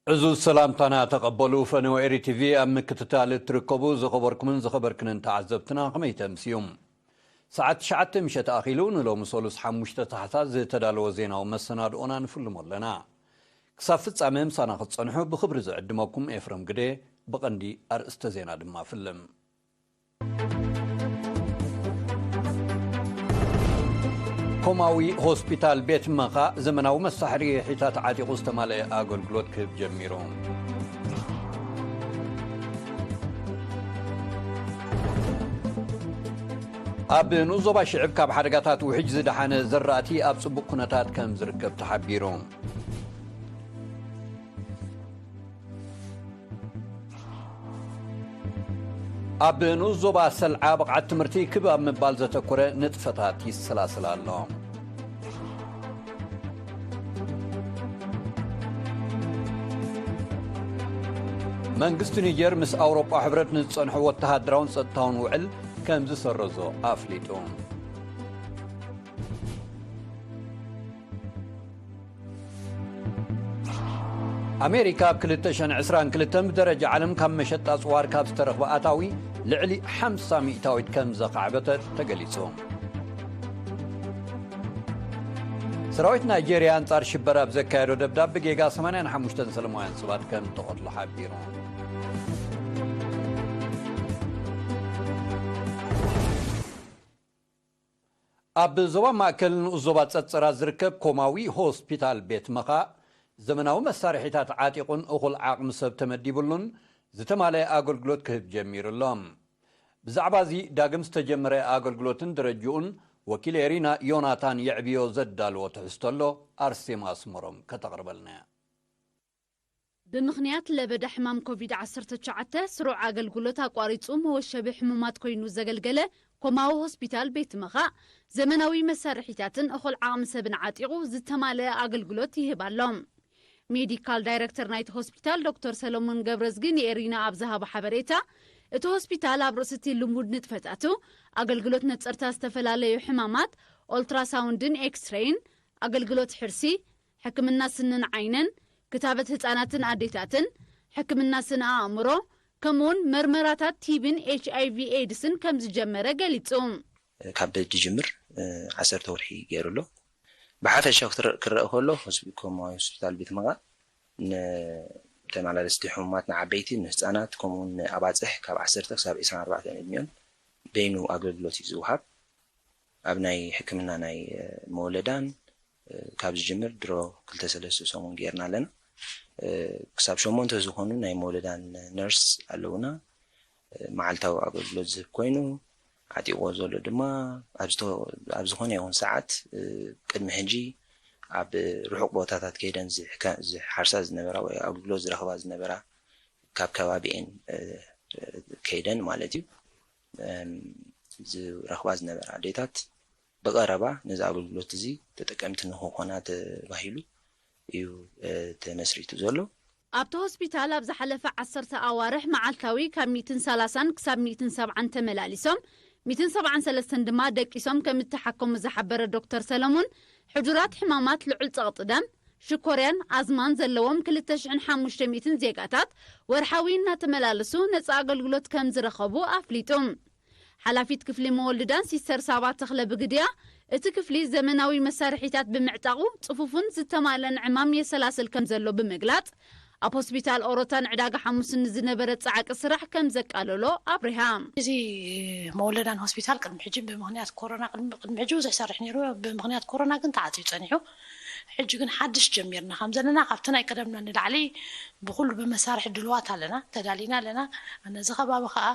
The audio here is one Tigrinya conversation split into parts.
ዕዙዝ ሰላምታና ተቐበሉ። ፈነወ ኤሪ ቲቪ ኣብ ምክትታል እትርከቡ ዝኸበርኩምን ዝኸበርክንን ተዓዘብትና፣ ከመይ ተምስዩም? ሰዓት ትሽዓተ ምሸት ኣኺሉ፣ ንሎሚ ሰሉስ ሓሙሽተ ታሕሳስ ዝተዳለወ ዜናዊ መሰናድኦና ንፍልሞ ኣለና። ክሳብ ፍጻመ ምሳና ክትጸንሑ ብኽብሪ ዝዕድመኩም ኤፍረም ግደ። ብቐንዲ ኣርእስተ ዜና ድማ ፍልም። ኮማዊ ሆስፒታል ቤት መኻ ዘመናዊ መሳርሒታት ዓጢቑ ዝተማልአ ኣገልግሎት ክህብ ጀሚሩ። ኣብ ንኡስ ዞባ ሽዕብ ካብ ሓደጋታት ውሕጅ ዝደሓነ ዘራእቲ ኣብ ጽቡቕ ኩነታት ከም ዝርከብ ተሓቢሩ። ኣብ ንኡስ ዞባ ሰልዓ ብቕዓት ትምህርቲ ክብ ኣብ ምባል ዘተኮረ ንጥፈታት ይሰላሰል ኣሎ። መንግስቲ ኒጀር ምስ ኣውሮጳ ሕብረት ንዝጸንሖ ወተሃደራውን ጸጥታውን ውዕል ከም ዝሰረዞ ኣፍሊጡ። ኣሜሪካ ኣብ ክልተ ሽሕን ዕስራን ክልተን ብደረጃ ዓለም ካብ መሸጣ ጽዋር ካብ ዝተረኽበ ኣታዊ ልዕሊ ሓምሳ ሚእታዊት ከም ዘኻዕበተት ተገሊጹ። ሰራዊት ናይጄርያ ኣንጻር ሽበራ ኣብ ዘካየዶ ደብዳብ ብጌጋ ሰማንያን ሓሙሽተን ሰላማውያን ሰባት ከም ተቐትሉ ሓቢሩ። ኣብ ዞባ ማእከል ንኡስ ዞባ ጸጸራ ዝርከብ ኮማዊ ሆስፒታል ቤት መኻእ ዘመናዊ መሳርሒታት ዓጢቑን እኹል ዓቕሚ ሰብ ተመዲቡሉን ዝተማልአ ኣገልግሎት ክህብ ጀሚሩ ኣሎ። ብዛዕባ እዚ ዳግም ዝተጀመረ ኣገልግሎትን ደረጅኡን ወኪል ኤሪና ዮናታን የዕብዮ ዘዳልዎ ትሕዝቶ ኣሎ፣ ኣርሴማ ኣስመሮም ከተቕርበልና እያ። ብምኽንያት ለበዳ ሕማም ኮቪድ ዓሰርተ ትሽዓተ ስሩዕ ኣገልግሎት ኣቋሪጹ መወሸቢ ሕሙማት ኮይኑ ዘገልገለ ኮማዊ ሆስፒታል ቤት መኻእ ዘመናዊ መሳርሒታትን እኹል ዓቕሚ ሰብን ዓጢቑ ዝተማልአ ኣገልግሎት ይህብ ኣሎ። ሜዲካል ዳይረክተር ናይቲ ሆስፒታል ዶክተር ሰሎሞን ገብረዝጊ ንኤሪና ኣብ ዝሃቦ ሓበሬታ፣ እቲ ሆስፒታል ኣብ ርእሲ እቲ ልሙድ ንጥፈታቱ ኣገልግሎት ነጸርታ ዝተፈላለዩ ሕማማት፣ ኦልትራሳውንድን ኤክስሬይን፣ ኣገልግሎት ሕርሲ፣ ሕክምና ስንን ዓይንን፣ ክታበት ህጻናትን ኣዴታትን፣ ሕክምና ስነ ኣእምሮ፣ ከምኡውን መርመራታት ቲቢን ኤች ኣይ ቪ ኤድስን ከም ዝጀመረ ገሊጹ። ካብ ድጅምር ዓሰርተ ወርሒ ገይሩ ኣሎ። ብሓፈሻ ክትረ-፣ ክረአ ከሎ ሆስፒ-፣ ኮማዊ ሆስፒታል ቤት መቓ ንተመላለስቲ ሕሙማት፣ ንዓበይቲ፣ ንህፃናት፣ ከምኡውን ንኣባፅሕ ካብ ዓሰርተ ክሳብ ዒስራን ኣርባዕተን ዕድሚኦም በይኑ ኣገልግሎት እዩ ዝወሃብ። ኣብ ናይ ሕክምና ናይ፣ እ፣ መወለዳን፣ እ፣ ካብ ዝጅምር ድሮ ክልተ ሰለስተ ሰሙን ጌርና ኣለና። እ፣ ክሳብ ሸሞንተ ዝኾኑ ናይ መወለዳን ነርስ ኣለውና። እ፣ መዓልታዊ ኣገልግሎት ዝህብ ኮይኑ፣ ዓጢቕዎ ዘሎ ድማ ኣብ ዝተ-፣ ኣብ ዝኾነ ይኹን ሰዓት፣ እ፣ ቅድሚ ሕጂ ኣብ ርሑቕ ቦታታት ከይደን ዝሕከ-፣ ዝሓርሳ ዝነበራ ወይ ኣገልግሎት ዝረኽባ ዝነበራ ካብ ከባቢኤን፣ እ፣ ከይደን ማለት እዩ። እም፣ ዝረኽባ ዝነበራ ኣዴታት ብቐረባ ነዚ ኣገልግሎት እዚ ተጠቀምቲ ንክኾና ተባሂሉ እዩ፣ እ፣ ተመስሪቱ ዘሎ። ኣብቲ ሆስፒታል ኣብ ዝሓለፈ ዓሰርተ ኣዋርሕ መዓልታዊ ካብ ሚእትን ሰላሳን ክሳብ ሚእትን ሰብዓን ተመላሊሶም፣ ሚእትን ሰብዓን ሰለስተን ድማ ደቂሶም ከም እተሓከሙ ዝሓበረ ዶክተር ሰለሙን፣ ሕዱራት ሕማማት ልዑል ጸቕጢ ደም፣ ሽኮርያን ኣዝማን ዘለዎም ክልተ ሽሕን ሓሙሽተ ሚእትን ዜጋታት ወርሓዊ እናተመላለሱ ነጻ ኣገልግሎት ከም ዝረኸቡ ኣፍሊጡ። ሓላፊት ክፍሊ መወልዳን ሲስተር ሳባ ተኽለ ብግድያ፣ እቲ ክፍሊ ዘመናዊ መሳርሒታት ብምዕጣቑ ጽፉፍን ዝተማልአን ዕማም የሰላስል ከም ዘሎ ብምግላጽ፣ ኣብ ሆስፒታል ኦሮታን ዕዳጋ ሓሙስን ንዝነበረ ጻዕቂ ስራሕ ከም ዘቃለሎ ኣብሪሃ። እዚ መወለዳን ሆስፒታል ቅድሚ ሕጂ ብምኽንያት ኮሮና፣ ቅድሚ፣ ቅድሚ ሕጂ ብዙሕ ይሰርሕ ነይሩ። ብምኽንያት ኮሮና ግን ተዓጽዩ ጸኒሑ። ሕጂ ግን ሓድሽ ጀሚርና ከም ዘለና፣ ካብቲ ናይ ቀደምና ንላዕሊ ብኹሉ ብመሳርሒ ድልዋት ኣለና፣ ተዳሊና ኣለና። ነዚ ከባቢ ከኣ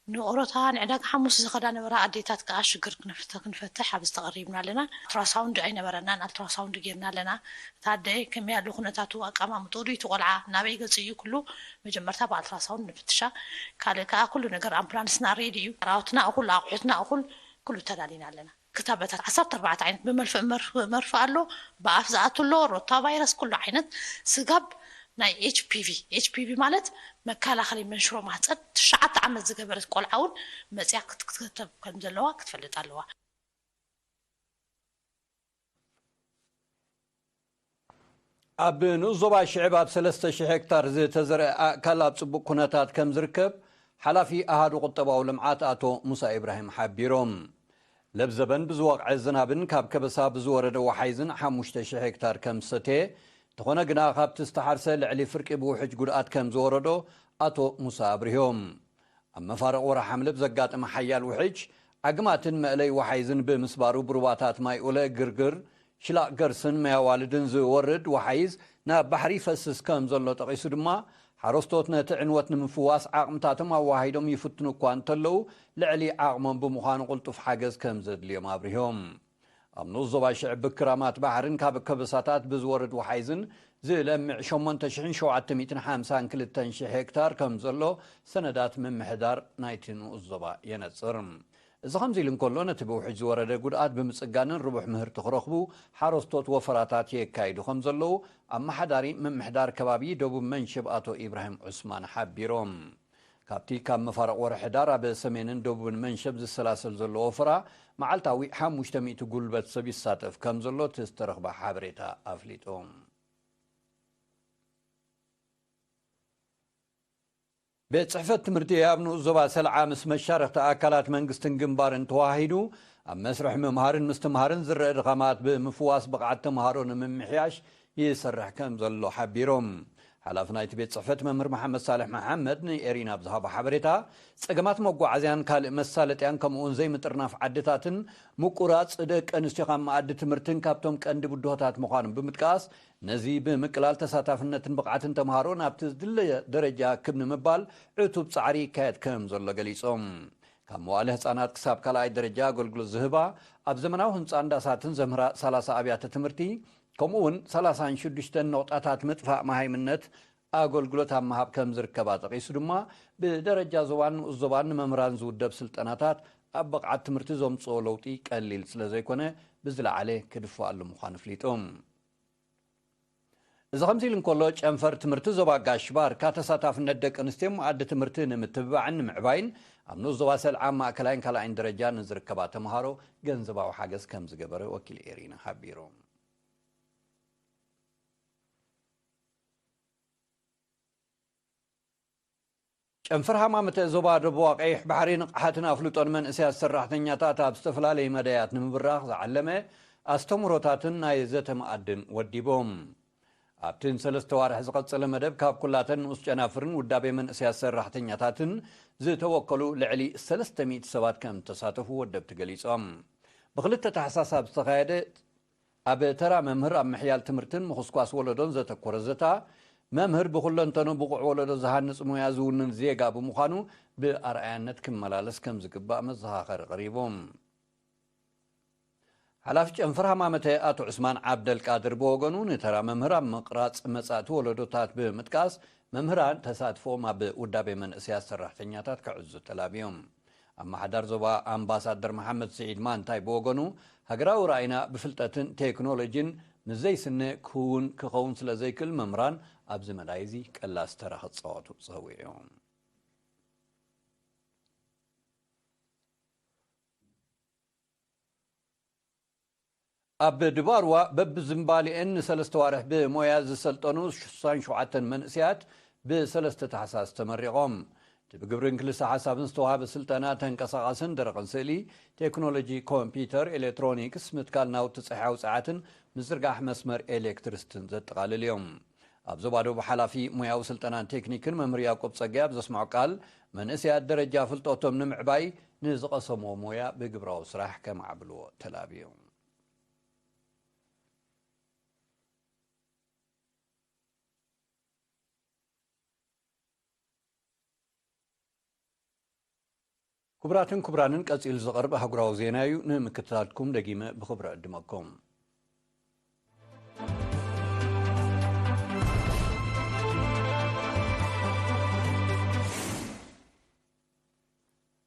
ንኦሮታ ንዕዳጋ ሓሙስ ዝኸዳ ነበራ ኣዴታት ከኣ ሽግር ክንፍተ-፣ ክንፈትሕ ኣብዚ ተቐሪብና ኣለና። ኣልትራሳውንድ ኣይነበረናን፣ ኣልትራሳውንድ ጌርና ኣለና። እታ ኣደ ከመይ ኣሎ ኩነታቱ፣ ኣቀማምጥኡ፣ ድዩ እቲ ቆልዓ ናበይ ገጹ እዩ፣ ኩሉ መጀመርታ ብኣልትራሳውንድ ንፍትሻ። ካልእ ከኣ ኩሉ ነገር ኣምቡላንስና ሬዲ እዩ። ሰራውትና እኹል፣ ኣቑሑትና እኹል፣ ኩሉ ተዳሊና ኣለና። ክታበታት ዓሰርተ ኣርባዕተ ዓይነት ብመልፍእ መርፍ-፣ መርፍእ ኣሎ፣ ብኣፍ ዝኣቱ ኣሎ፣ ሮታ ቫይረስ፣ ኩሉ ዓይነት ስጋብ ናይ ኤች ፒ ቪ። ኤች ፒ ቪ ማለት መከላኸሊ መንሽሮ ማህፀን፣ ትሽዓተ ዓመት ዝገበረት ቆልዓ እውን መፅያ ክትክተብ ከም ዘለዋ ክትፈልጥ ኣለዋ። ኣብ ንኡስ ዞባ ሽዕብ ኣብ ሰለስተ ሽሕ ሄክታር ዝተዘርአ ኣእካል ኣብ ጽቡቕ ኩነታት ከም ዝርከብ ሓላፊ ኣሃዱ ቁጠባዊ ልምዓት ኣቶ ሙሳ ኢብራሂም ሓቢሮም። ለብዘበን ብዝወቕዐ ዝናብን ካብ ከበሳ ብዝወረደ ወሓይዝን ሓሙሽተ ሽሕ ሄክታር ከም ዝሰተየ፣ እንተኾነ ግና ካብቲ ዝተሓርሰ ልዕሊ ፍርቂ ብውሕጅ ጉድኣት ከም ዝወረዶ ኣቶ ሙሳ ኣብሪሆም። ኣብ መፋርቕ ወርሒ ሓምለ ብዘጋጠመ ሓያል ውሕጅ፣ ዓግማትን መእለይ ወሓይዝን ብምስባሩ ብሩባታት ማይ ኡለ፣ ግርግር፣ ሽላቕ ገርስን መያዋልድን ዝወርድ ወሓይዝ ናብ ባሕሪ ይፈስስ ከም ዘሎ ጠቒሱ ድማ፣ ሓረስቶት ነቲ ዕንወት ንምፍዋስ ዓቕምታቶም ኣዋሂዶም ይፍትኑ እኳ እንተለዉ፣ ልዕሊ ዓቕሞም ብምዃኑ ቅልጡፍ ሓገዝ ከም ዘድልዮም ኣብሪሆም። ኣብ ንኡስ ዞባ ሽዕብ ብክራማት ባሕርን ካብ ከበሳታት ብዝወርድ ወሓይዝን ዝለምዕ ሸሞንተ ሽሕን ሸውዓተ ሚእትን ሓምሳን ክልተን ሽሕ ሄክታር ከም ዘሎ ሰነዳት ምምሕዳር ናይቲ ንኡስ ዞባ የነጽር። እዚ ከምዚ ኢሉ እንከሎ፣ ነቲ ብውሕጅ ዝወረደ ጉድኣት ብምጽጋንን ርቡሕ ምህርቲ ክረኽቡ ሓረስቶት ወፈራታት የካይዱ ከም ዘለዉ ኣመሓዳሪ ምምሕዳር ከባቢ ደቡብ መንሸብ ኣቶ ኢብራሂም ዑስማን ሓቢሮም። ካብቲ ካብ መፋርቕ ወርሒ ሕዳር ኣብ ሰሜንን ደቡብን መንሸብ ዝሰላሰል ዘሎ ወፈራ፣ መዓልታዊ ሓሙሽተ ሚእቲ ጉልበት ሰብ ይሳተፍ ከም ዘሎ እቲ ዝተረኽበ ሓበሬታ ኣፍሊጡ። ቤት ጽሕፈት ትምህርቲ ኣብ ንኡስ ዞባ ሰልዓ ምስ መሻርኽቲ ኣካላት መንግስትን ግንባርን ተዋሂዱ ኣብ መስርሕ ምምሃርን ምስትምሃርን ዝረአ ድኻማት ብምፍዋስ ብቕዓት ተምሃሮ ንምምሕያሽ ይሰርሕ ከም ዘሎ ሓቢሮም። ሓላፊ ናይቲ ቤት ጽሕፈት መምህር መሓመድ ሳልሕ መሓመድ ንኤሪና ኣብ ዝሃቦ ሓበሬታ፣ ጸገማት መጓዓዝያን ካልእ መሳለጥያን ከምኡውን ዘይምጥርናፍ ዓድታትን ምቁራጽ ደቂ ኣንስትዮ ካብ መኣዲ ትምህርትን ካብቶም ቀንዲ ብድሆታት ምዃኖም ብምጥቃስ፣ ነዚ ብምቅላል ተሳታፍነትን ብቕዓትን ተምሃሮ ናብቲ ዝድለ ደረጃ ክብ ንምባል ዕቱብ ጻዕሪ ይካየድ ከም ዘሎ ገሊጾም። ካብ መዋእለ ህጻናት ክሳብ ካልኣይ ደረጃ ኣገልግሎት ዝህባ ኣብ ዘመናዊ ህንጻ እንዳሳትን ዘምህራ ሰላሳ ኣብያተ ትምህርቲ፣ ከምኡ እውን ሰላሳን ሽዱሽተን ነቑጣታት ምጥፋእ መሃይምነት ኣገልግሎት ኣብ ምሃብ ከም ዝርከባ ጠቒሱ ድማ፣ ብደረጃ ዞባን ንኡስ ዞባን ንመምህራን ዝውደብ ስልጠናታት ኣብ ብቕዓት ትምህርቲ ዘምጽኦ ለውጢ ቀሊል ስለ ዘይኮነ፣ ብዝለዓለ ክድፈኣሉ ምዃኑ ኣፍሊጡ። እዚ ከምዚ ኢሉ እንከሎ፣ ጨንፈር ትምህርቲ ዞባ ጋሽ ባርካ ተሳታፍነት ደቂ ኣንስትዮ መኣዲ ትምህርቲ ንምትብባዕን ንምዕባይን ኣብ ንኡስ ዞባ ሰልዓ ማእከላይን ካልኣይን ደረጃ ንዝርከባ ተምሃሮ ገንዘባዊ ሓገዝ ከም ዝገበረ ወኪል ኤሪና ሓቢሩ። ጨንፈር ሃማመተ ዞባ ደቡብ ቀይሕ ባሕሪ ንቕሓትን ኣፍልጦን መንእሰያት ሰራሕተኛታት ኣብ ዝተፈላለዩ መዳያት ንምብራኽ ዝዓለመ ኣስተምህሮታትን ናይ ዘተ መኣድን ወዲቦም። ኣብቲ ንሰለስተ ዋርሕ ዝቐጸለ መደብ፣ ካብ ኩላተን ንኡስ ጨናፍርን ውዳቤ መንእሰያት ሰራሕተኛታትን ዝተወከሉ ልዕሊ ሰለስተ ሚእቲ ሰባት ከም ዝተሳተፉ ወደብቲ ገሊጾም። ብክልተ ታሕሳስ ኣብ ዝተኻየደ ኣብ ተራ መምህር ኣብ ምሕያል ትምህርትን ምኹስኳስ ወለዶን ዘተኮረ ዘታ፣ መምህር ብኩለንተኑ ብቑዕ ወለዶ ዝሃንጽ ሞያ ዝውንን ዜጋ ብምዃኑ ብኣርኣያነት ክመላለስ ከም ዝግባእ መዘኻኸሪ ቀሪቡ። ሓላፊ ጨንፈር ሃማመተ ኣቶ ዑስማን ዓብደልቃድር ብወገኑ፣ ንተራ መምህር ኣብ ምቕራጽ መጻእቲ ወለዶታት ብምጥቃስ፣ መምህራን ተሳትፎም ኣብ ውዳቤ መንእሰያት ሰራሕተኛታት ክዕዙ ተላብዮም። ኣመሓዳር ዞባ ኣምባሳደር መሓመድ ስዒድ ማንታይ ብወገኑ፣ ሃገራዊ ራእይና ብፍልጠትን ቴክኖሎጂን ምስ ዘይስነ ክውን ክኸውን ስለ ዘይክእል፣ መምህራን ኣብዚ መዳይ እዚ ቀላሲ ተራ ክጻወቱ ጸዊዑ። ኣብ ድባርዋ በብዝምባሊኤን ንሰለስተ ዋርሕ ብሞያ ዝሰልጠኑ ሽሳን ሸውዓተን መንእሰያት ብሰለስተ ታሕሳስ ተመሪቖም። እቲ ብግብርን ክልሰ ሓሳብን ዝተዋህበ ስልጠና ተንቀሳቓስን ደረቕን ስእሊ፣ ቴክኖሎጂ ኮምፒውተር፣ ኤሌክትሮኒክስ፣ ምትካል ናውቲ ጸሓያዊ ጸዓትን ምዝርጋሕ መስመር ኤሌክትሪስትን ዘጠቓልል እዮም። ኣብ ዞባ ደቡብ ሓላፊ ሞያዊ ስልጠናን ቴክኒክን መምህር ያዕቆብ ጸጋይ ኣብ ዘስምዖ ቃል፣ መንእሰያት ደረጃ ፍልጠቶም ንምዕባይ ንዝቐሰምዎ ሞያ ብግብራዊ ስራሕ ከማዕብልዎ ተላብዩ። ክቡራትን ክቡራንን፣ ቀጺሉ ዝቐርብ ኣህጉራዊ ዜና እዩ። ንምክትታልኩም ደጊመ ብኽብሪ ዕድመኩም።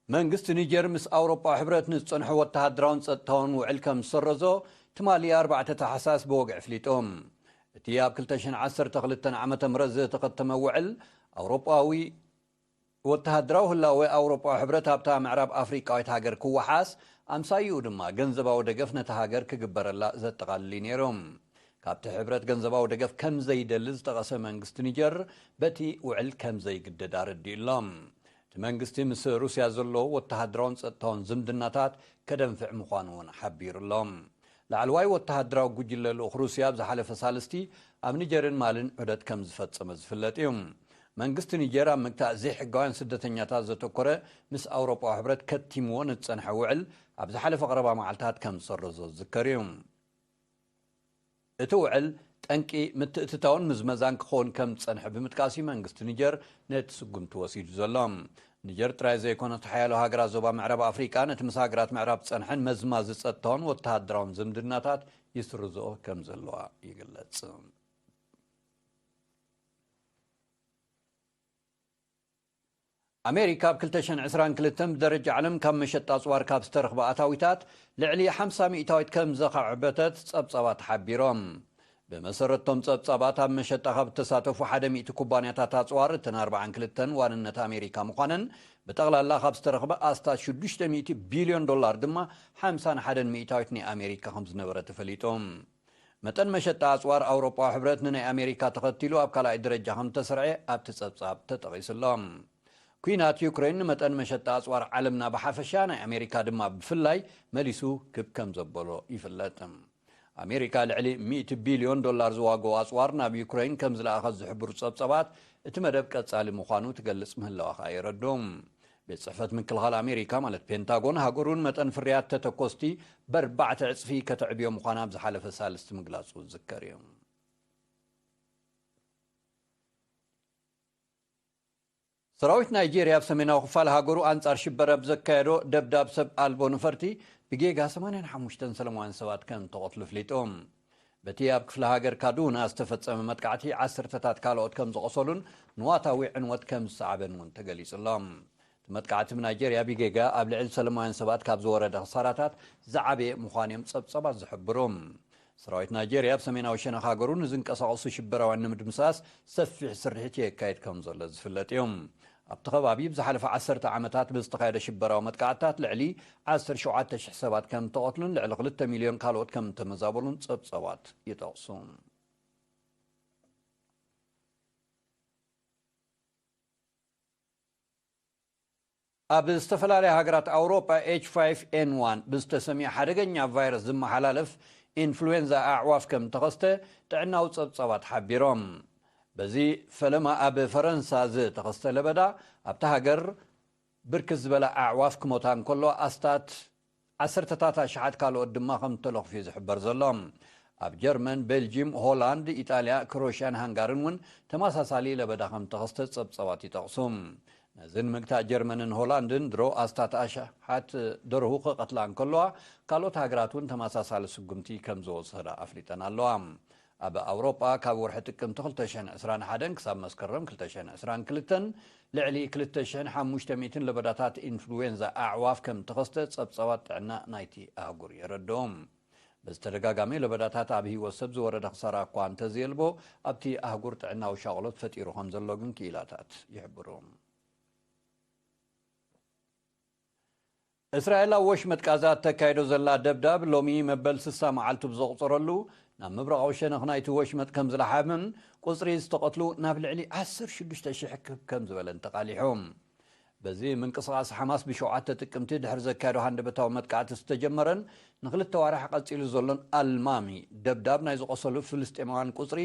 መንግስቲ ኒጀር ምስ ኣውሮጳዊ ሕብረት ንዝጸንሖ ወተሃደራውን ጸጥታውን ውዕል ከም ዝሰረዞ ትማሊ ኣርባዕተ ታሕሳስ ብወግዒ ኣፍሊጡ። እቲ ኣብ ክልተ ሽሕን ዓሰርተ ክልተን ዓመተ ምህረት ዝተኸተመ ውዕል፣ ኣውሮጳዊ ወተሃደራዊ ህላወ ኣውሮጳዊ ሕብረት ኣብታ ምዕራብ ኣፍሪቃዊት ሃገር ክወሓስ፣ ኣምሳይኡ ድማ ገንዘባዊ ደገፍ ነታ ሃገር ክግበረላ ዘጠቓልል እዩ ነይሩ። ካብቲ ሕብረት ገንዘባዊ ደገፍ ከም ዘይደሊ ዝጠቐሰ መንግስቲ ኒጀር፣ በቲ ውዕል ከም ዘይግደድ ኣረዲኡ ኣሎ። እቲ መንግስቲ ምስ ሩስያ ዘለዎ ወተሃደራውን ጸጥታውን ዝምድናታት ከደንፍዕ ምዃኑ እውን ሓቢሩ ኣሎ። ላዕለዋይ ወተሃደራዊ ጉጅለ ልኡኽ ሩስያ ኣብ ዝሓለፈ ሳልስቲ ኣብ ኒጀርን ማልን ዑደት ከም ዝፈጸመ ዝፍለጥ እዩ። መንግስቲ ኒጀር ኣብ ምግታእ ዘይሕጋውያን ስደተኛታት ዘተኮረ ምስ ኣውሮጳዊ ሕብረት ከቲምዎ ንዝጸንሐ ውዕል ኣብ ዝሓለፈ ቀረባ መዓልታት ከም ዝሰረዞ ዝዝከር እዩ። እቲ ውዕል ጠንቂ ምትእትታውን ምዝመዛን ክኸውን ከም ዝጸንሐ ብምጥቃስ እዩ መንግስቲ ኒጀር ነቲ ስጉምቲ ወሲዱ ዘሎ። ኒጀር ጥራይ ዘይኮነት ሓያሎ ሃገራት ዞባ ምዕራብ ኣፍሪቃ ነቲ ምስ ሃገራት ምዕራብ ዝጸንሐን መዝማዚ ጸጥታውን ወተሃደራውን ዝምድናታት ይስርዝኦ ከም ዘለዋ ይግለጽ። ኣሜሪካ ኣብ ክልተ ሽሕን ዕስራን ክልተን ብደረጃ ዓለም ካብ መሸጣ ኣጽዋር ካብ ዝተረኽበ ኣታዊታት ልዕሊ ሓምሳ ሚእታዊት ከም ዘኻዕበተት ጸብጻባት ሓቢሮም። ብመሰረቶም ጸብጻባት ኣብ መሸጣ ካብ እተሳተፉ ሓደ ሚእቲ ኩባንያታት ኣጽዋር እተን ኣርባዓን ክልተን ዋንነት ኣሜሪካ ምዃነን ብጠቕላላ ካብ ዝተረኽበ ኣስታት ሽዱሽተ ሚእቲ ቢልዮን ዶላር ድማ ሓምሳን ሓደን ሚእታዊት ናይ ኣሜሪካ ከም ዝነበረ ተፈሊጡ። መጠን መሸጣ ኣጽዋር ኣውሮጳዊ ሕብረት ንናይ ኣሜሪካ ተኸቲሉ ኣብ ካልኣይ ደረጃ ከም ተሰርዐ ኣብቲ ጸብጻብ ተጠቒሱ ኣሎ። ኲናት ዩክሬን ንመጠን መሸጣ ኣጽዋር ዓለምና ብሓፈሻ ናይ ኣሜሪካ ድማ ብፍላይ መሊሱ ክብ ከም ዘበሎ ይፍለጥ። ኣሜሪካ ልዕሊ ሚእቲ ቢልዮን ዶላር ዝዋግኡ ኣጽዋር ናብ ዩክሬን ከም ዝለኣኸት ዝሕብሩ ጸብጻባት እቲ መደብ ቀጻሊ ምዃኑ ትገልጽ ምህላዋ ከኣ የረድኡ። ቤት ጽሕፈት ምክልኻል ኣሜሪካ ማለት ፔንታጎን ሃገሩን መጠን ፍርያት ተተኮስቲ በርባዕተ ዕጽፊ ከተዕብዮ ምዃና ኣብ ዝሓለፈ ሳልስቲ ምግላጹ ዝዝከር እዩ። ሰራዊት ናይጄርያ ኣብ ሰሜናዊ ክፋል ሃገሩ ኣንጻር ሽበራ ብዘካየዶ ደብዳብ ሰብ ኣልቦ ነፈርቲ ብጌጋ ሰማንያን ሓሙሽተን ሰላማውያን ሰባት ከም ተቐትሉ ኣፍሊጡ። በቲ ኣብ ክፍለ ሃገር ካዱና ዝተፈጸመ መጥቃዕቲ ዓሰርተታት ካልኦት ከም ዝቖሰሉን ንዋታዊ ዕንወት ከም ዝሰዓበን እውን ተገሊጹ ኣሎ። እቲ መጥቃዕቲ ብናይጄርያ ብጌጋ ኣብ ልዕሊ ሰላማውያን ሰባት ካብ ዝወረደ ክሳራታት ዝዓበየ ምዃኑ እዮም ጸብጻባት ዝሕብሩ። ሰራዊት ናይጄርያ ኣብ ሰሜናዊ ሸነኽ ሃገሩ ንዝንቀሳቐሱ ሽበራውያን ንምድምሳስ ሰፊሕ ስርሒት የካይድ ከም ዘሎ ዝፍለጥ እዩ። ኣብቲ ከባቢ ብዝሓለፈ ዓሰርተ ዓመታት ብዝተኻየደ ሽበራዊ መጥቃዕትታት ልዕሊ ዓሰርተ ሸውዓተ ሽሕ ሰባት ከም ተቐትሉን ልዕሊ ክልተ ሚልዮን ካልኦት ከም ተመዛበሉን ጸብጻባት ይጠቕሱ። ኣብ ዝተፈላለያ ሃገራት ኣውሮጳ ኤች ፋይቭ ኤን ዋን ብዝተሰምየ ሓደገኛ ቫይረስ ዝመሓላለፍ ኢንፍሉዌንዛ ኣዕዋፍ ከም ተኸስተ ጥዕናዊ ጸብጻባት ሓቢሮም። በዚ ፈለማ ኣብ ፈረንሳ ዝተኸስተ ለበዳ ኣብታ ሃገር ብርክት ዝበላ ኣዕዋፍ ክሞታ እንከሎ ኣስታት ዓሰርተታት ኣሽሓት ካልኦት ድማ ከም እተለኽፉ እዩ ዝሕበር ዘሎ። ኣብ ጀርመን፣ ቤልጂም፣ ሆላንድ፣ ኢጣልያ፣ ክሮሽያን ሃንጋርን እውን ተመሳሳሊ ለበዳ ከም ተኸስተ ጸብጻባት ይጠቕሱ። ነዚ ንምግታእ ጀርመንን ሆላንድን ድሮ ኣስታት ኣሽሓት ደርሁ ክቐትላ እንከለዋ፣ ካልኦት ሃገራት እውን ተመሳሳሊ ስጉምቲ ከም ዝወሰዳ ኣፍሊጠን ኣለዋ። ኣብ ኣውሮጳ ካብ ወርሒ ጥቅምቲ ክልተ ሽሕን ዕስራን ሓደን ክሳብ መስከረም ክልተ ሽሕን ዕስራን ክልተን ልዕሊ ክልተ ሽሕን ሓሙሽተ ሚእትን ለበዳታት ኢንፍሉዌንዛ ኣዕዋፍ ከም ተኸስተ ጸብጻባት ጥዕና ናይቲ ኣህጉር የረድኦም። በዝተደጋጋሚ ለበዳታት ኣብ ህይወት ሰብ ዝወረደ ክሳራ እኳ እንተዘየልቦ፣ ኣብቲ ኣህጉር ጥዕናዊ ሻቕሎት ፈጢሩ ከም ዘሎ ግን ክኢላታት ይሕብሩ። እስራኤል ኣብ ወሽመጥ ቃዛ እተካይዶ ዘላ ደብዳብ ሎሚ መበል ስሳ መዓልቱ ብዘቑጸረሉ፣ ናብ ምብራቓዊ ሸነኽ ናይቲ ወሽመጥ ከም ዝለሓመን ቁጽሪ ዝተቐትሉ ናብ ልዕሊ ዓሰርተ ሽዱሽተ ሽሕ ክብ ከም ዝበለን ተቓሊሑ። በዚ ምንቅስቓስ ሓማስ ብሸውዓተ ጥቅምቲ ድሕሪ ዘካየዶ ሃንደበታዊ መጥቃዕቲ ዝተጀመረን ንኽልተ ዋርሕ ቀጺሉ ዘሎን ኣልማሚ ደብዳብ ናይ ዝቖሰሉ ፍልስጤማውያን ቁጽሪ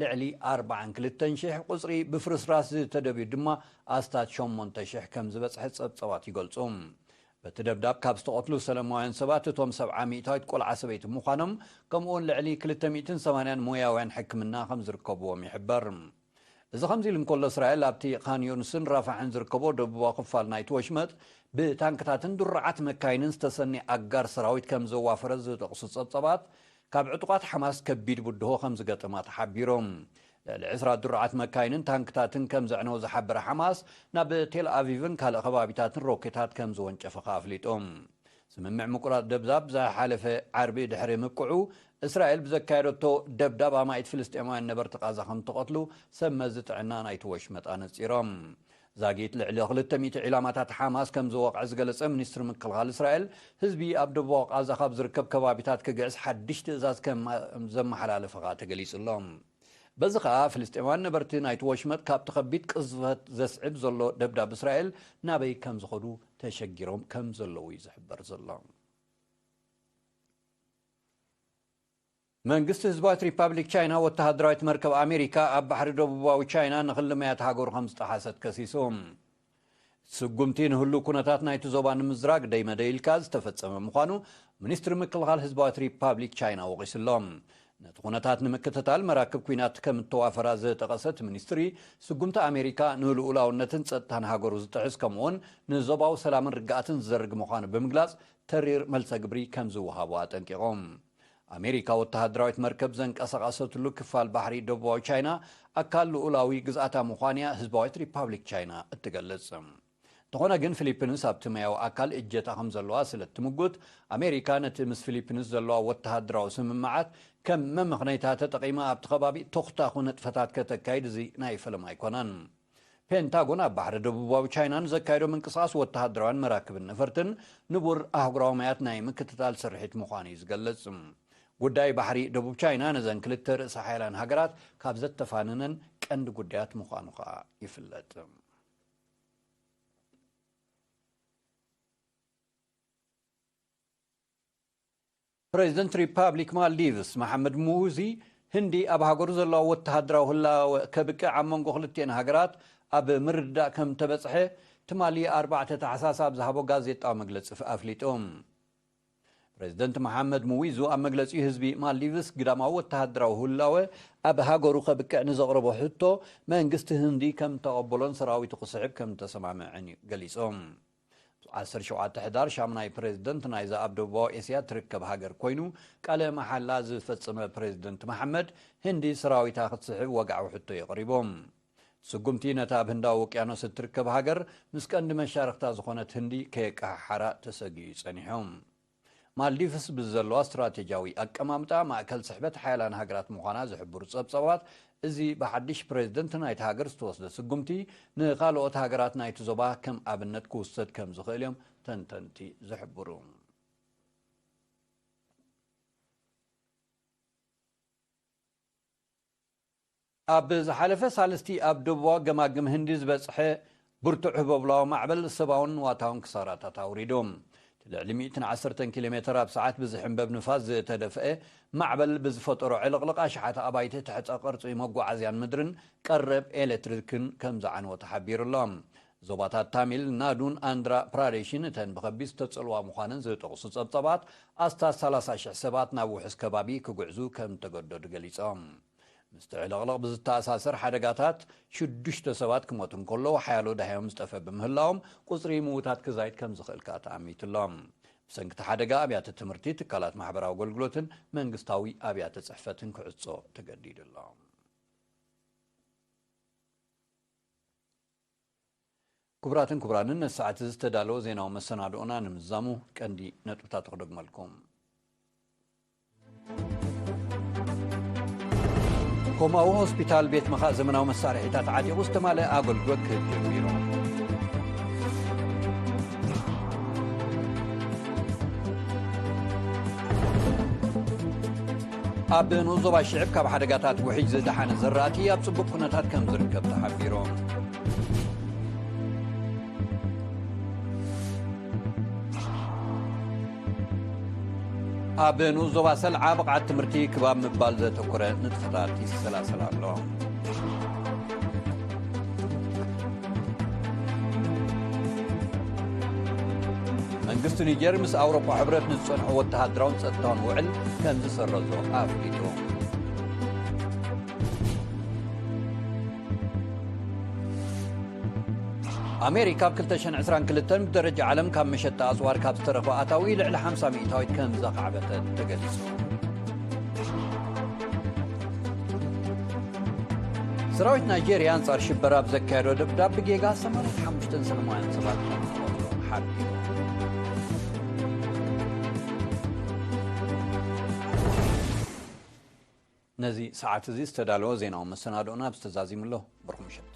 ልዕሊ ኣርባዓን ክልተን ሽሕ፣ ቁጽሪ ብፍርስራስ ዝተደብዩ ድማ ኣስታት ሸሞንተ ሽሕ ከም ዝበጽሐ ጸብጻባት ይገልጹ። በቲ ደብዳብ ካብ ዝተቐትሉ ሰለማውያን ሰባት እቶም ሰብዓ ሚእታዊት ቆልዓ ሰበይቲ ምዃኖም፣ ከምኡውን ልዕሊ ክልተ ሚእትን ሰማንያን ሞያውያን ሕክምና ከም ዝርከብዎም ይሕበር። እዚ ከምዚ ኢሉ እንከሎ፣ እስራኤል ኣብቲ ካን ዩንስን ራፋሕን ዝርከቦ ደቡባዊ ክፋል ናይቲ ወሽመጥ ብታንክታትን ድሩዓት መካይንን ዝተሰኒ ኣጋር ሰራዊት ከም ዘዋፈረ ዝጠቕሱ ጸብጻባት፣ ካብ ዕጡቓት ሓማስ ከቢድ ብድሆ ከም ዝገጠማ ተሓቢሮም። ልዕሊ ዕስራ ድሩዓት መካይንን ታንክታትን ከም ዘዕነወ ዝሓበረ ሓማስ፣ ናብ ቴል ኣቪቭን ካልእ ከባቢታትን ሮኬታት ከም ዝወንጨፈ ከኣ ኣፍሊጡ። ስምምዕ ምቁራጽ ደብዳብ ዝሓለፈ ዓርቢ ድሕሪ ምብቅዑ፣ እስራኤል ብዘካየደቶ ደብዳብ ኣማኢት ፍልስጤማውያን ነበርቲ ቃዛ ከም ተቐትሉ ሰብ መዚ ጥዕና ናይቲ ወሽመጥ ኣነጺሮም። ዛጊት ልዕሊ ክልተ ሚእቲ ዒላማታት ሓማስ ከም ዝወቕዐ ዝገለጸ ሚኒስትሪ ምክልኻል እስራኤል፣ ህዝቢ ኣብ ደቡባዊ ቓዛ ካብ ዝርከብ ከባቢታት ክግዕዝ ሓድሽ ትእዛዝ ከም ዘመሓላለፈ ከኣ ተገሊጹ ኣሎ። በዚ ከኣ ፍልስጤማውያን ነበርቲ ናይቲ ወሽመጥ ካብቲ ከቢድ ቅዝፈት ዘስዕብ ዘሎ ደብዳብ እስራኤል ናበይ ከም ዝኸዱ ተሸጊሮም ከም ዘለዉ እዩ ዝሕበር ዘሎ። መንግስቲ ህዝባዊት ሪፓብሊክ ቻይና ወተሃደራዊት መርከብ ኣሜሪካ ኣብ ባሕሪ ደቡባዊ ቻይና ንክሊ ማያት ሃገሩ ከም ዝጠሓሰት ከሲሱ። እቲ ስጉምቲ ንህሉው ኩነታት ናይቲ ዞባ ንምዝራግ ደይ መደይ ኢልካ ዝተፈጸመ ምዃኑ ሚኒስትሪ ምክልኻል ህዝባዊት ሪፓብሊክ ቻይና ወቒሱ ኣሎ። ነቲ ኩነታት ንምክትታል መራክብ ኲናት ከም እተዋፈራ ዝጠቐሰ እቲ ሚኒስትሪ፣ ስጉምቲ ኣሜሪካ ንልኡላውነትን ጸጥታን ሃገሩ ዝጥሕስ ከምኡውን ንዞባዊ ሰላምን ርግኣትን ዝዘርግ ምዃኑ ብምግላጽ፣ ተሪር መልሰ ግብሪ ከም ዝወሃቦ ኣጠንቂቖም። ኣሜሪካ ወተሃደራዊት መርከብ ዘንቀሳቐሰትሉ ክፋል ባሕሪ ደቡባዊ ቻይና ኣካል ልኡላዊ ግዝኣታ ምዃን'ያ ህዝባዊት ሪፓብሊክ ቻይና እትገልጽ። እንተኾነ ግን፣ ፊሊፒንስ ኣብቲ ማያዊ ኣካል እጀታ ከም ዘለዋ ስለ እትምጉት፣ ኣሜሪካ ነቲ ምስ ፊሊፒንስ ዘለዋ ወተሃደራዊ ስምምዓት ከም መመኽነይታ ተጠቒማ ኣብቲ ከባቢ ተኹታኹ ንጥፈታት ከተካይድ እዚ ናይ ፈለማ ኣይኮነን። ፔንታጎን ኣብ ባሕሪ ደቡባዊ ቻይና ንዘካየዶ ምንቅስቓስ ወተሃደራውያን መራክብን ነፈርትን ንቡር ኣህጉራዊ ማያት ናይ ምክትታል ስርሒት ምዃኑ እዩ ዝገልጽ። ጉዳይ ባሕሪ ደቡብ ቻይና ነዘን ክልተ ርእሰ ሓያላን ሃገራት ካብ ዘተፋነነን ቀንዲ ጉዳያት ምዃኑ ከኣ ይፍለጥ። ፕሬዚደንት ሪፓብሊክ ማልዲቭስ መሓመድ ሙዚ፣ ህንዲ ኣብ ሃገሩ ዘለዋ ወተሃደራዊ ህላወ ከብቅዕ ኣብ መንጎ ክልቲኤን ሃገራት ኣብ ምርድዳእ ከም ተበጽሐ ትማሊ ኣርባዕተ ታሕሳስ ኣብ ዝሃቦ ጋዜጣዊ መግለጺ ኣፍሊጡ። ፕሬዚደንት መሓመድ ሙዊዙ ኣብ መግለጺኡ፣ ህዝቢ ማልዲቭስ ግዳማዊ ወተሃደራዊ ህላወ ኣብ ሃገሩ ከብቅዕ ንዘቕረቦ ሕቶ መንግስቲ ህንዲ ከም ተቐበሎን ሰራዊቱ ክስሕብ ከም ተሰማምዐን እዩ ገሊጾም። ዓሰርተ ሸውዓተ ሕዳር ሻሙናይ ፕሬዚደንት ናይዛ ኣብ ደቡባዊ ኤስያ ትርከብ ሃገር ኮይኑ ቃለ መሓላ ዝፈጸመ ፕሬዚደንት መሓመድ፣ ህንዲ ሰራዊታ ክትስሕብ ወግዓዊ ሕቶ እዩ ኣቕሪቦም። ስጉምቲ ነታ ኣብ ህንዳዊ ውቅያኖስ እትርከብ ሃገር ምስ ቀንዲ መሻርኽታ ዝኾነት ህንዲ ከየቀሓሓራ ተሰጊኡ እዩ ጸኒሑ። ማልዲቭስ ብዘለዋ ስትራቴጂያዊ ኣቀማምጣ ማእከል ስሕበት ሓያላን ሃገራት ምዃና ዝሕብሩ ጸብጻባት፣ እዚ ብሓድሽ ፕሬዚደንት ናይቲ ሃገር ዝተወስደ ስጉምቲ ንኻልኦት ሃገራት ናይቲ ዞባ ከም ኣብነት ክውሰድ ከም ዝኽእል እዮም ተንተንቲ ዝሕብሩ። ኣብ ዝሓለፈ ሳልስቲ ኣብ ደቡባዊ ገማግም ህንዲ ዝበጽሐ ብርቱዕ ህቦብላዊ ማዕበል ሰብኣውን ንዋታውን ክሳራታት ኣውሪዱ። እቲ ልዕሊ ሚእትን ዓሰርተን ኪሎ ሜተር ኣብ ሰዓት ብዝሕንበብ ንፋስ ዝተደፍአ ማዕበል ብዝፈጠሮ ዕልቕልቕ፣ ኣሽሓት ኣባይቲ፣ ትሕተ ቅርጺ መጓዓዝያን ምድርን ቀረብ ኤሌክትሪክን ከም ዝዓነወ ተሓቢሩ ኣሎ። ዞባታት ታሚል ናዱን ኣንድራ ፕራዴሽን እተን ብኸቢድ ዝተጸልዋ ምዃነን ዝጠቕሱ ጸብጻባት፣ ኣስታት ሰላሳ ሽሕ ሰባት ናብ ውሑስ ከባቢ ክጉዕዙ ከም ተገደዱ ገሊጾም። ምስቲ ዕልቕልቕ ብዝተኣሳሰር ሓደጋታት ሽዱሽተ ሰባት ክሞቱ እንከለዉ፣ ሓያሎ ደሃዮም ዝጠፈ ብምህላዎም፣ ቁጽሪ ምዉታት ክዛይድ ከም ዝኽእል ከኣ ተኣሚቱ ኣሎ። ብሰንኪ እቲ ሓደጋ፣ ኣብያተ ትምህርቲ፣ ትካላት ማሕበራዊ ኣገልግሎትን መንግስታዊ ኣብያተ ጽሕፈትን ክዕጾ ተገዲዱ ኣሎ። ክቡራትን ክቡራንን፣ ነዚ ሰዓት እዚ ዝተዳለወ ዜናዊ መሰናድኦና ንምዝዛሙ ቀንዲ ነጥብታቱ ክደግመልኩም። ኮማዊ ሆስፒታል ቤት ምኻእ ዘመናዊ መሳርሒታት ዓጢቑ ዝተማልአ ኣገልግሎት ክህብ ጀሚሩ። ኣብ ንኡስ ዞባ ሽዕብ ካብ ሓደጋታት ውሕጅ ዝደሓነ ዘራእቲ ኣብ ጽቡቕ ኩነታት ከም ዝርከብ ተሓቢሩ። ኣብ ንኡስ ዞባ ሰልዓ ብቕዓት ትምህርቲ ክባብ ምባል ዘተኮረ ንጥፈታት ይሰላሰል ኣሎ። መንግስቲ ኒጀር ምስ ኣውሮጳ ሕብረት ንዝጸንሖ ወተሃደራውን ጸጥታውን ውዕል ከም ዝሰረዞ ኣፍሊጡ። ኣሜሪካ ኣብ ክልተ ሽሕን ዕስራን ክልተን ብደረጃ ዓለም ካብ መሸጣ ኣጽዋር ካብ ዝተረኽበ ኣታዊ ልዕሊ ሓምሳ ሚእታዊት ከም ዘኻዕበተት ተገሊጹ። ሰራዊት ናይጄርያ ኣንጻር ሽበራ ኣብ ዘካየዶ ደብዳብ ብጌጋ ሰማንያን ሓሙሽተን ሰላማውያን ሰባት ከም ዝቐትሉ ሓቢሩ። ነዚ ሰዓት እዚ ዝተዳለወ ዜናዊ መሰናድኦና ኣብዚ ተዛዚሙ ኣሎ። ብሩኽ ምሸት።